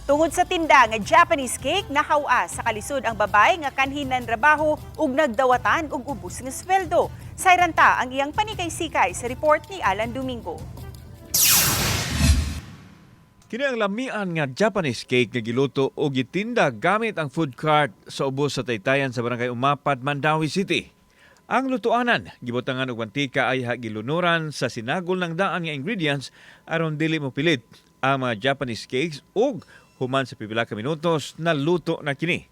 Tungod sa tinda nga Japanese cake, nahawa sa kalisod ang babay nga kanhi nanrabaho ug nagdawatan og ubos nga sweldo. Sayran ta ang iyang panikay-sikay sa report ni Alan Domingo. Kini ang lamian nga Japanese cake nga giluto o gitinda gamit ang food cart sa ubos sa Taytayan sa Barangay Umapad, Mandaue City. Ang lutuanan, gibutangan og mantika ay gilunuran sa sinagol ng daan nga ingredients aron dili mo pilit ang mga Japanese cakes ug human sa pipila ka minutos na luto na kini.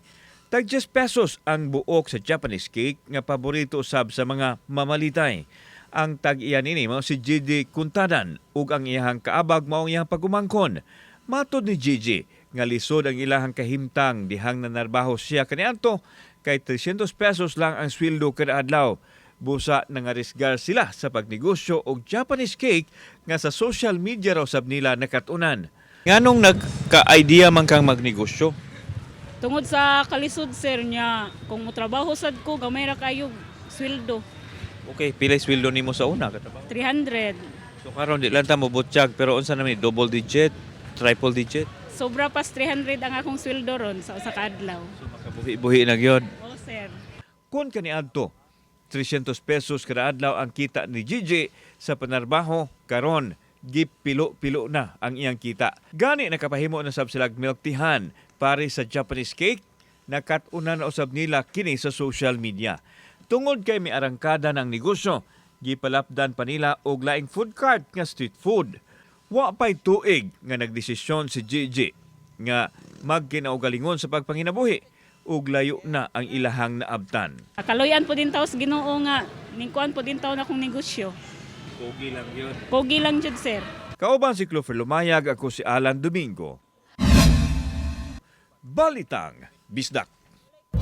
Tag 10 pesos ang buok sa Japanese cake nga paborito usab sa mga mamalitay. Ang tag-iya nini mao si Gigi Kuntadan ug ang iyahang kaabag mao ang iyahang pagumangkon. Matod ni Gigi nga lisod ang ilahang kahimtang dihang nanarbaho siya kaniadto kay 300 pesos lang ang sweldo kada adlaw. Busa nangarisgar sila sa pagnegosyo og Japanese cake nga sa social media raw sab nila nakatunan. Nganong nagka-idea man kang magnegosyo? Tungod sa kalisod, sir, niya kung motrabaho sad ko, gamay ra kayo sweldo. Okay, pilay sweldo nimo sa una katrabaho? 300. So karon di lang ta mo butsyag, pero unsa naman ni, double digit, triple digit? Sobra pas 300 ang akong sweldo ron sa usa ka adlaw. So makabuhi-buhi na gyud. Oh, sir. Kung kaniadto 300 pesos kada adlaw ang kita ni Gigi sa panarbaho, karon gipilo-pilo na ang iyang kita. Gani nakapahimo na sab silag milk teahan pare sa Japanese cake, nakat-unan na usab nila kini sa social media. Tungod kay miarangkada ng negosyo, gipalapdan pa nila og laing food cart nga street food. Wa pa'y tuig nga nagdesisyon si Gigi nga magkinaugalingon sa pagpanginabuhi ug layo na ang ilahang naabtan. Kaluyan po din taos Ginoo nga ningkuan po din taon akong negosyo. Pogi lang yun. Pogi lang jud, sir. Kauban si Clover Lumayag, ako si Alan Domingo. Balitang Bisdak.